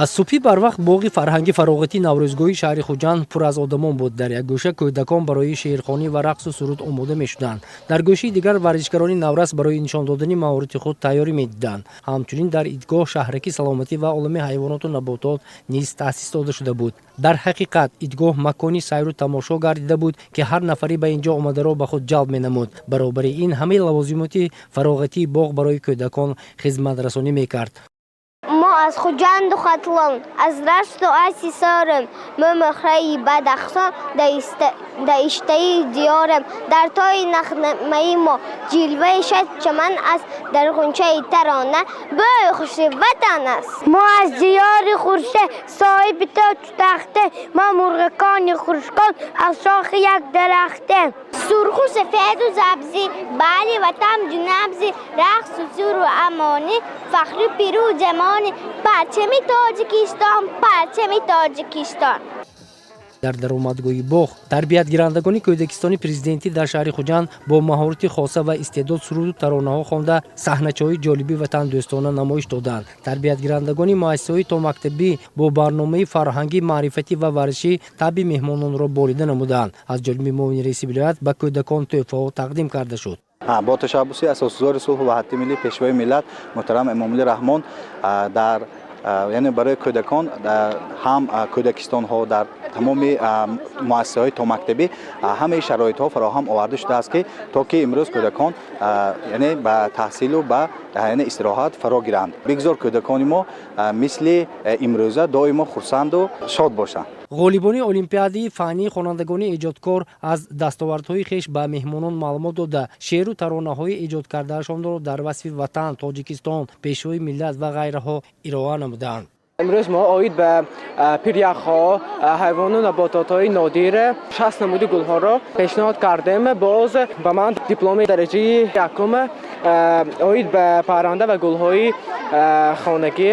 Аз субҳи барвақт боғи фарҳанги фароғатии Наврӯзгоҳи шаҳри Хуҷанд пур аз одамон буд. Дар як гӯша кӯдакон барои шеърхонӣ ва рақсу суруд омода мешуданд. Дар гӯшаи дигар варзишгарони наврас барои нишон додани маҳорати худ тайёрӣ медиданд. Ҳамчунин дар идгоҳ шаҳраки саломатӣ ва олами ҳайвоноту наботот низ таъсис дода шуда буд. Дар ҳақиқат, идгоҳ макони сайру тамошо гардида буд, ки ҳар нафаре ба ин ҷо омадаро ба худ ҷалб менамуд. Баробари ин, ҳамаи лавозимоти фароғатии боғ барои кӯдакон хизматрасонӣ мекард. Мо аз Хуҷанду Хатлон, аз Рашту аз Ҳисорем. Мо муҳраи Бадахшон, даиштаи диёрем. Дар тои нағмаи мо ҷилваи шад чаман аст, дар ғунчаи тарона бӯи хуши ватан аст. Мо аз диёри хуршед, соҳиби тоҷу тахтем. Мо мурғакони хушкон, аз шохи як дарахтем. Сурху сафеду сабзӣ, баҳри ватан ҷунабзӣ, рақсу суру амонӣ, фахру пиру ҷавонӣ. Парчами Тоҷикистон, парчами Тоҷикистон. Дар даромадгоҳи боғ тарбиятгирандагони кӯдакистони президентӣ дар шаҳри Хуҷанд бо маҳорати хоса ва истеъдод суруду таронаҳо хонда, саҳначаҳои ҷолиби ватандӯстона намоиш доданд. Тарбиятгирандагони муассисаҳои томактабӣ бо барномаи фарҳангӣ, маърифатӣ ва варзишӣ таъби меҳмононро болида намуданд. Аз ҷониби муовини раиси вилоят ба кӯдакон тӯҳфаҳо тақдим карда шуд. Бо ташаббуси асосгузори сулҳу ваҳдати миллӣ, Пешвои миллат муҳтарам Эмомалӣ Раҳмон, дар яъне барои кӯдакон ҳам кӯдакистонҳо, дар тамоми муассисаҳои томактабӣ ҳамаи шароитҳо фароҳам оварда шудааст, ки то ки имрӯз кӯдакон яъне ба таҳсилу ба яъне истироҳат фаро гиранд. Бигзор кӯдакони мо мисли имрӯза доимо хурсанду шод бошанд. Ғолибони олимпиадаи фаннии хонандагони эҷодкор аз дастовардҳои хеш ба меҳмонон маълумот дода, шеъру таронаҳои эҷодкардаашонро дар васфи ватан, Тоҷикистон, Пешвои миллат ва ғайраҳо ироа намуданд. Имрӯз мо оид ба пиряхҳо, ҳайвону набототҳои нодир, 60 намуди гулҳоро пешниҳод кардем. Боз ба ман дипломи дараҷаи якум оид ба парранда ва гулҳои хонагӣ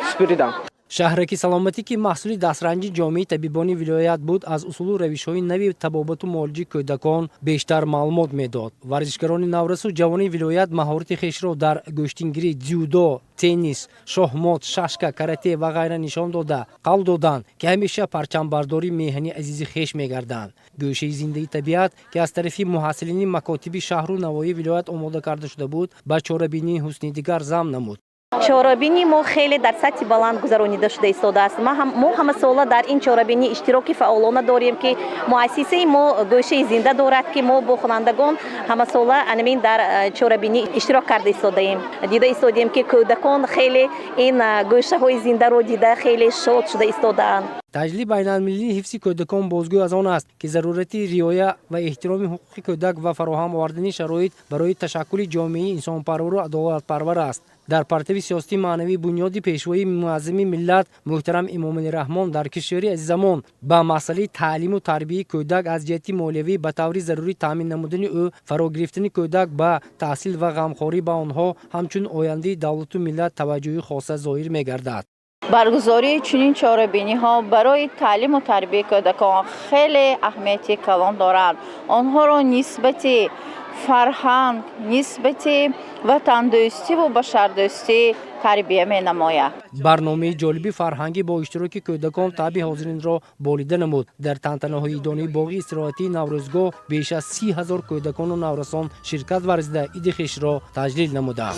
супуридам. Шаҳраки саломатӣ, ки маҳсули дастранҷи ҷомеаи табибони вилоят буд, аз усулу равишҳои нави табобату муолиҷаи кӯдакон бештар маълумот медод. Варзишгарони наврасу ҷавони вилоят маҳорати хешро дар гӯштингирӣ, дзюдо, теннис, шоҳмот, шашка, карате ва ғайра нишон дода, қавл доданд, ки ҳамеша парчамбардори меҳани азизи хеш мегарданд. Гӯшаи зиндаи табиат, ки аз тарафи муҳассилини макотиби шаҳру навоҳии вилоят омода карда шуда буд, ба чорабинии ҳусни дигар зам намуд. Чорабинии мо хеле дар сатҳи баланд гузаронида шуда истодааст. Мо ҳамасола дар ин чорабинӣ иштироки фаъолона дорем, ки муассисаи мо гӯшаи зинда дорад, ки мо бо хонандагон ҳамасола анамин дар чорабинӣ иштирок карда истодаем. Дида истодаем, ки кӯдакон хеле ин гӯшаҳои зиндаро дида, хеле шод шуда истодаанд. Таҷлили байналмилалии ҳифзи кӯдакон бозгӯй аз он аст, ки зарурати риоя ва эҳтироми ҳуқуқи кӯдак ва фароҳам овардани шароит барои ташаккули ҷомеаи инсонпарвару адолатпарвар аст. Дар партави сиёсати маънавии бунёди Пешвои муаззами миллат муҳтарам Эмомалӣ Раҳмон дар кишвари азизамон ба масъалаи таълиму тарбияи кӯдак, аз ҷиҳати молиявӣ ба таври зарурӣ таъмин намудани ӯ, фаро гирифтани кӯдак ба таҳсил ва ғамхорӣ ба онҳо ҳамчун ояндаи давлату миллат таваҷҷӯҳи хоса зоҳир мегардад. Баргузории чунин чорабиниҳо барои таълиму тарбияи кӯдакон хеле аҳамияти калон дорад. Онҳоро нисбати фарҳанг, нисбати ватандӯстиву башардӯстӣ тарбия менамояд. Барномаи ҷолиби фарҳангӣ бо иштироки кӯдакон таъби ҳозиринро болида намуд. Дар тантанаҳои идонаи боғи истироҳатии Наврӯзгоҳ беш аз 30 000 кӯдакону наврасон ширкат варзида, иди хешро таҷлил намуданд.